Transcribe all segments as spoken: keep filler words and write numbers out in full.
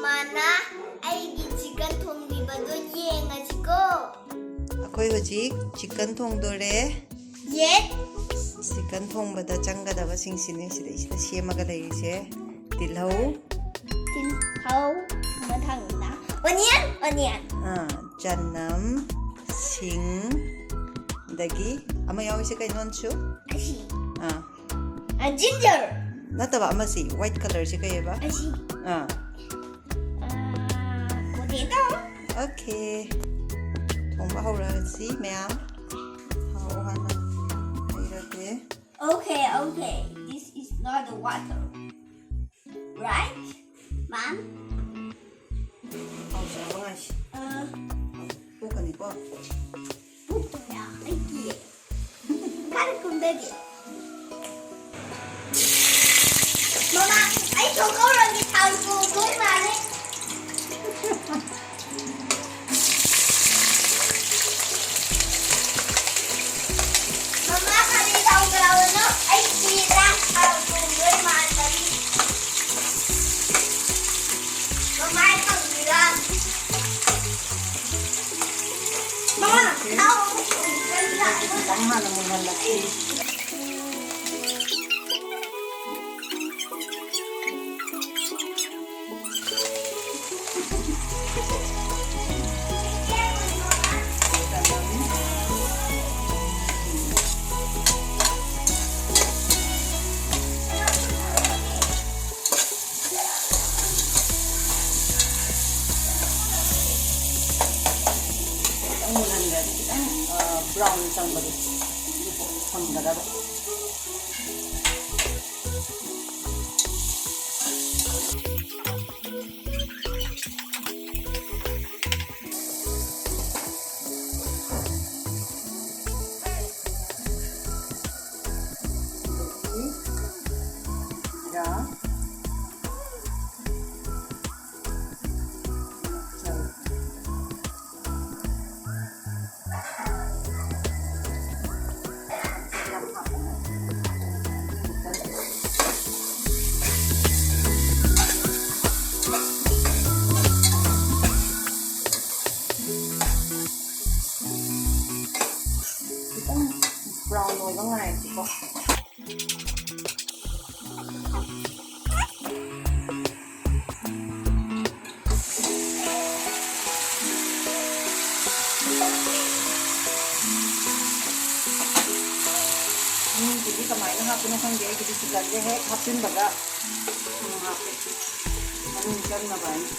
ꯃꯥꯅ ꯑꯩꯒꯤ ꯆꯤꯀꯟ ꯊꯣꯡꯕꯤꯕꯗꯣ ꯌꯦꯡꯉꯁꯤꯀꯣ꯫ ꯑꯩꯈꯣꯏ ꯍꯧꯖꯤꯛ ꯆꯤꯀꯟ ꯊꯣꯡꯗꯣꯔꯦ꯫ ꯌꯦꯠ꯫ ꯆꯤꯀꯟ ꯊꯣꯡꯕꯗ ꯆꯪꯒꯗꯕꯁꯤꯡꯁꯤꯅꯦ ꯁꯤꯗꯩꯁꯤꯗ ꯁꯦꯝꯃꯒ ꯂꯩꯔꯤꯁꯦ꯫ ꯇꯤꯜꯍꯧ꯫ ꯇꯤꯜꯍꯧ꯫ ꯃꯊꯪꯗ ꯑꯣꯅꯤꯌꯟ, ꯑꯣꯅꯤꯌꯟ꯫ ꯑꯥ, ꯆꯅꯝ, ꯁꯤꯡ, ꯑꯗꯒꯤ ꯑꯃ ꯌꯥꯎꯔꯤꯁꯦ ꯀꯩꯅꯣ, ꯑꯟꯁꯨ? ꯑꯁꯤ꯫ ꯑꯥ꯫ ꯑ, ꯖꯤꯟꯖꯔ꯫ ꯅꯠꯇꯕ ꯑꯃꯁꯤ, white colourꯁꯤ ꯀꯩꯑꯕ? ꯑꯁꯤ꯫ ꯑꯥ꯫ ꯑ, ꯄꯣꯇꯦꯇꯣ꯫ Okay꯫ ꯊꯣꯡꯕ ꯍꯧꯔꯁꯤ ꯃꯌꯥꯝ꯫ ꯊꯥꯎ ꯍꯥꯟꯅ ꯍꯩꯔꯒꯦ꯫ Okay, okay. This is not the water. Right, Mom? ꯊꯥꯎ ꯁꯥꯕ ꯉꯥꯏꯁꯤ꯫ ꯑ꯫ ꯄꯣꯛꯀꯅꯤꯀꯣ? ꯄꯣꯛꯇꯣꯏꯔꯥ? ꯑꯩ ꯀꯤꯌꯦ꯫ ꯈꯔ ꯀꯨꯝꯗꯒꯦ꯫ ꯃꯃꯥ, ꯑꯩ ꯊꯣꯡ ꯀꯧꯔꯒꯦ, ꯊꯥꯎ ꯆꯣꯡꯗꯣꯏ ꯃꯥꯜꯂꯦ꯫ ꯃꯃꯥ, ꯀꯔꯤ ꯇꯧꯈ꯭ꯔꯕꯅꯣ? ꯑꯩ ꯀꯤꯗ ꯊꯥꯎ ꯆꯣꯡꯗꯣꯏ ꯃꯥꯟꯕꯒꯤ꯫ ꯃꯃꯥꯏ ꯀꯪꯕꯤꯔ꯫ ꯃꯃꯥ, ꯊꯥꯎ ꯑꯃꯨꯛ ꯆꯣꯡꯗꯣꯏ ꯃꯥꯜꯂꯦ꯫ ꯈꯤꯇꯪ ꯍꯥꯟꯅ ꯃꯨꯟꯍꯜꯂꯛꯈꯤ꯫ ꯈꯤꯇꯪ ꯃꯨꯜꯍꯟꯈ꯭ꯔꯗꯤ ꯈꯤꯇꯪ, ꯑ, brown ꯆꯪꯕꯗꯣ ꯐꯪꯒꯗꯕ꯫ ꯉꯥꯏꯔꯁꯤꯀꯣ꯫ ꯃꯤꯒꯤꯗꯤ ꯀꯃꯥꯏꯅ ꯍꯥꯞꯄꯅꯣ ꯈꯪꯗꯦ, ꯑꯩꯒꯤꯗꯤ ꯆꯤꯛꯀꯟꯁꯦ ꯍꯦꯛ ꯍꯥꯞꯆꯤꯟꯕꯒ ꯑꯗꯨꯝ ꯍꯥꯞꯄꯦ꯫ ꯃꯅꯨꯡ ꯆꯪꯅꯕ ꯍꯥꯏꯅ꯫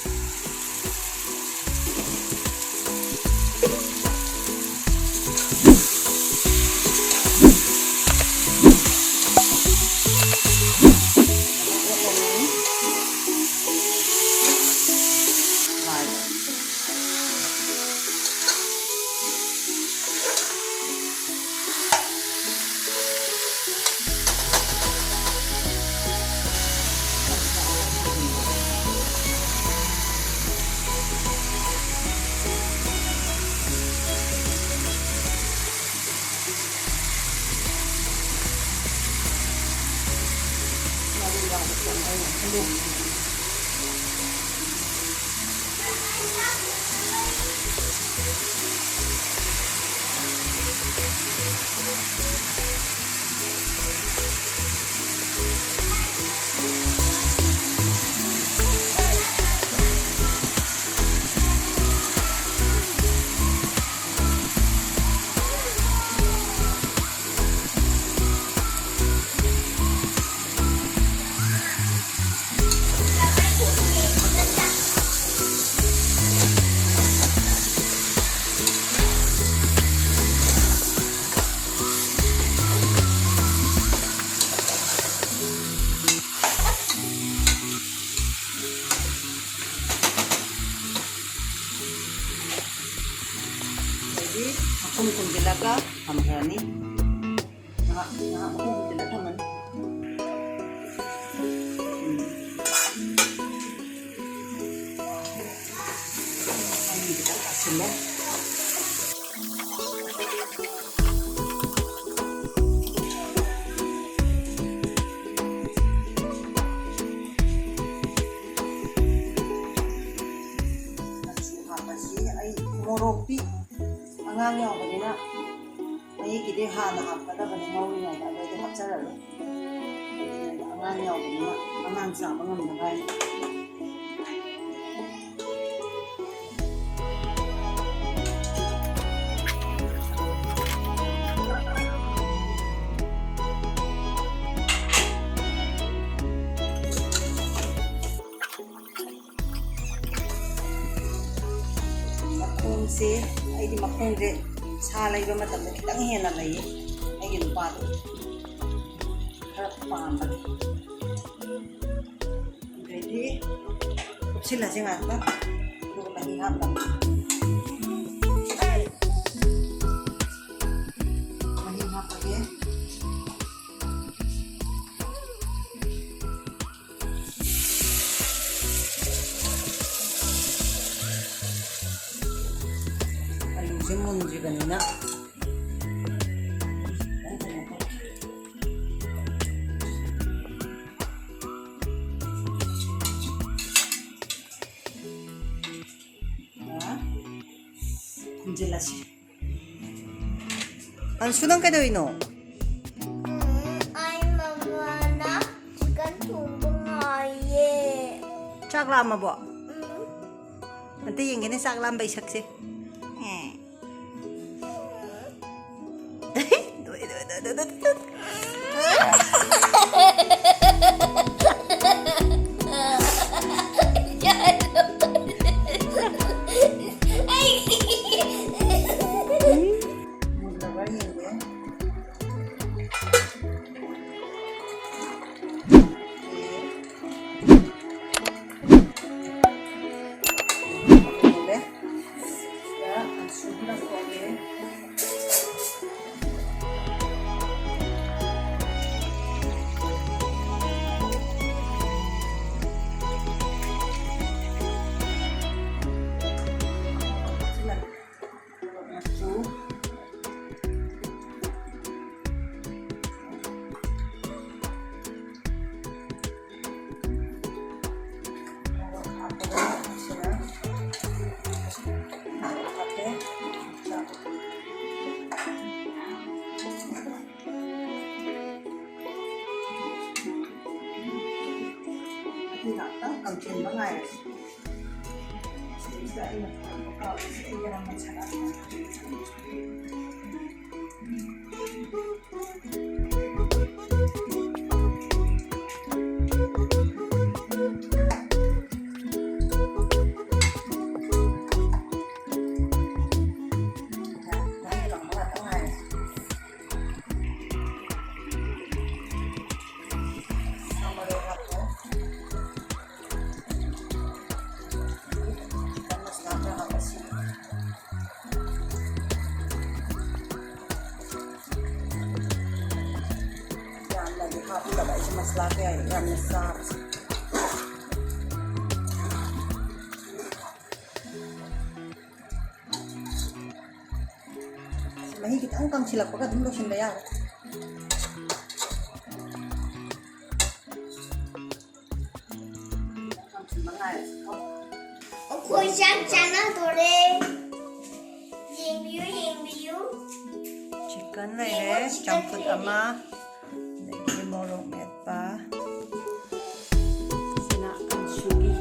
ꯑꯗꯒꯤ ꯃꯈꯨꯝ ꯈꯨꯝꯖꯤꯜꯂꯒ ꯊꯝꯈ꯭ꯔꯅꯤ꯫ ꯉꯥꯏꯍꯥꯛ, ꯉꯥꯏꯍꯥꯛ ꯃꯈꯨꯝ ꯈꯨꯝꯖꯤꯜꯂ ꯊꯝꯃꯅꯤ꯫ ꯎꯝ꯫ ꯑꯩ ꯈꯤꯇꯪ ꯇꯥꯁꯤꯜꯂꯦ꯫ ꯃꯆꯨ ꯍꯥꯞꯄꯁꯤ꯫ ꯑꯩ ꯃꯣꯔꯣꯛꯇꯤ ꯑꯉꯥꯡ ꯌꯥꯎꯕꯅꯤꯅ ꯃꯍꯤꯒꯤꯗꯤ ꯍꯥꯟꯅ ꯍꯥꯞꯀꯗꯕꯅꯤ, ꯉꯧꯔꯤꯉꯩꯗ, ꯑꯗꯩꯗꯤ ꯍꯥꯞꯆꯔꯒꯦ꯫ ꯑꯉꯥꯡ ꯌꯥꯎꯕꯅꯤꯅ ꯑꯉꯥꯡ ꯆꯥꯕ ꯉꯝꯗꯕ ꯍꯥꯏ꯫ ꯃꯈꯣꯡꯁꯦ, ꯑꯩꯗꯤ ꯃꯈꯣꯡꯁꯦ ꯁꯥ ꯂꯩꯕ ꯃꯇꯝꯗ ꯈꯤꯇꯪ ꯍꯦꯟꯅ ꯂꯩꯌꯦ ꯑꯩꯒꯤ ꯅꯨꯄꯥꯗꯣ, ꯈꯔ ꯄꯥꯝꯕꯅꯤ꯫ ꯑꯗꯩꯗꯤ ꯀꯨꯞꯁꯤꯜꯂꯁꯤ ꯉꯥꯛꯇꯪ, ꯑꯗꯨꯒ ꯃꯍꯤ ꯍꯥꯞꯅꯕ꯫ ꯃꯍꯤ ꯍꯥꯞꯄꯒꯦ꯫ ꯑꯂꯨꯁꯦ ꯃꯨꯟꯗ꯭ꯔꯤꯕꯅꯤꯅ꯫ ꯊꯝꯖꯤꯜꯂꯁꯤ꯫ ꯑꯟꯁꯨ, ꯅꯪ ꯀꯩꯗꯧꯔꯤꯅꯣ? ꯎꯝ, ꯑꯩ ꯃꯃꯥꯅ chicken ꯊꯣꯡꯕ ꯉꯥꯏꯌꯦ꯫ ꯆꯥꯛ ꯂꯥꯝꯃꯕꯣ? ꯎꯝ꯫ ꯑꯝꯇ ꯌꯦꯡꯒꯦꯅꯦ ꯆꯥꯛ ꯂꯥꯝꯕꯩ ꯁꯛꯁꯦ꯫ ꯁꯤꯟꯕ ꯉꯥꯏꯔꯁꯤ꯫ ꯁꯤꯗꯩꯁꯤꯗ ꯑꯩꯅ ꯊꯣꯡꯕ ꯀꯥꯎꯔꯤꯁꯦ ꯒꯔꯝ ꯃꯁꯥꯂꯥ꯫ ꯌꯥꯝꯅꯗꯤ ꯍꯥꯞꯇꯕ ꯑꯩꯁꯦ ꯃꯁꯂꯥ ꯀꯌꯥ ꯌꯥꯝꯅ ꯆꯥꯕꯁꯦ꯫ ꯃꯍꯤ ꯈꯤꯇꯪ ꯀꯪꯁꯤꯜꯂꯛꯄꯒ ꯑꯗꯨꯝ ꯂꯣꯏꯁꯤꯟꯕ ꯌꯥꯔꯦ꯫ ꯑꯩꯈꯣꯏ ꯆꯥꯛ ꯆꯥꯅꯗꯣꯔꯦ꯫ ꯌꯦꯡꯕꯤꯌꯨ, ꯌꯦꯡꯕꯤꯌꯨ꯫ ꯆꯤꯀꯟ ꯂꯩꯔꯦ, ꯌꯦꯡꯉꯣ, ꯆꯤꯀꯟ ꯆꯝꯐꯨꯠ ꯂꯩꯔꯦ꯫ ꯑꯃ, ꯑꯗꯒꯤ ꯃꯣꯔꯣꯛ ꯃꯦꯠꯄ꯫ ꯁꯤꯅ ꯑꯟꯁꯨꯒꯤ꯫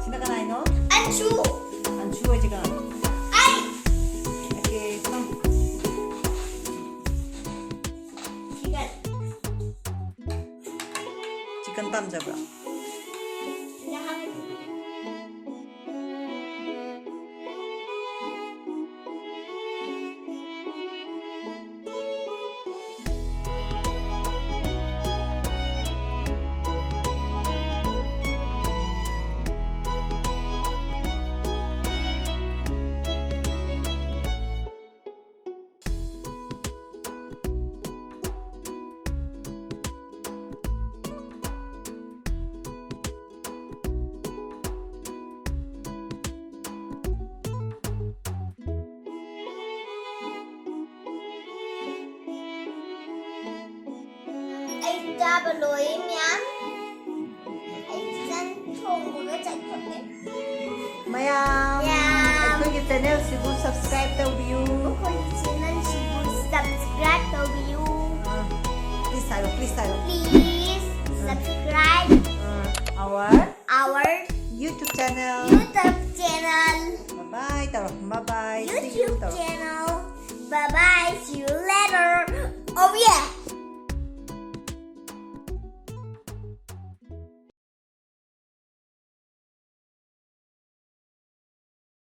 ꯁꯤꯅ ꯀꯅꯥꯏꯅꯣ? ꯑꯟꯁꯨ꯫ ꯑꯟꯁꯨ ꯍꯥꯏꯁꯦ ꯀꯅꯥꯅꯣ? ꯑꯩ꯫ ꯑꯣꯀꯦ, ꯐꯝ꯫ ꯆꯤꯀꯟ꯫ ꯆꯤꯀꯟ ꯄꯥꯝꯖꯕ꯭ꯔꯣ? ꯑꯩ ꯆꯥꯕ ꯂꯣꯏꯔꯦ ꯃꯌꯥꯝ꯫ ꯑꯩ ꯆꯤꯀꯟ ꯊꯣꯡꯕꯒ ꯆꯠꯈ꯭ꯔꯒꯦ꯫ ꯃꯌꯥꯝ, ꯃꯌꯥꯝ꯫ ꯑꯩꯈꯣꯏꯒꯤ ꯆꯦꯅꯦꯜꯁꯤꯕꯨ ꯁꯕꯁꯀ꯭ꯔꯥꯏꯕ ꯇꯧꯕꯤꯌꯨ꯫ ꯑꯩꯈꯣꯏꯒꯤ ꯆꯦꯅꯦꯜꯁꯤꯕꯨ ꯁꯕꯁꯀ꯭ꯔꯥꯏꯕ ꯇꯧꯕꯤꯌꯨ꯫ ꯑꯥ, please ꯍꯥꯏꯔꯣ, please ꯍꯥꯏꯔꯣ꯫ Please subscribe ah, our our YouTube channel. YouTube channel. Bye bye ꯇꯧꯔꯣ. Bye bye. See you YouTube ꯇꯧꯔꯣ. Channel. Bye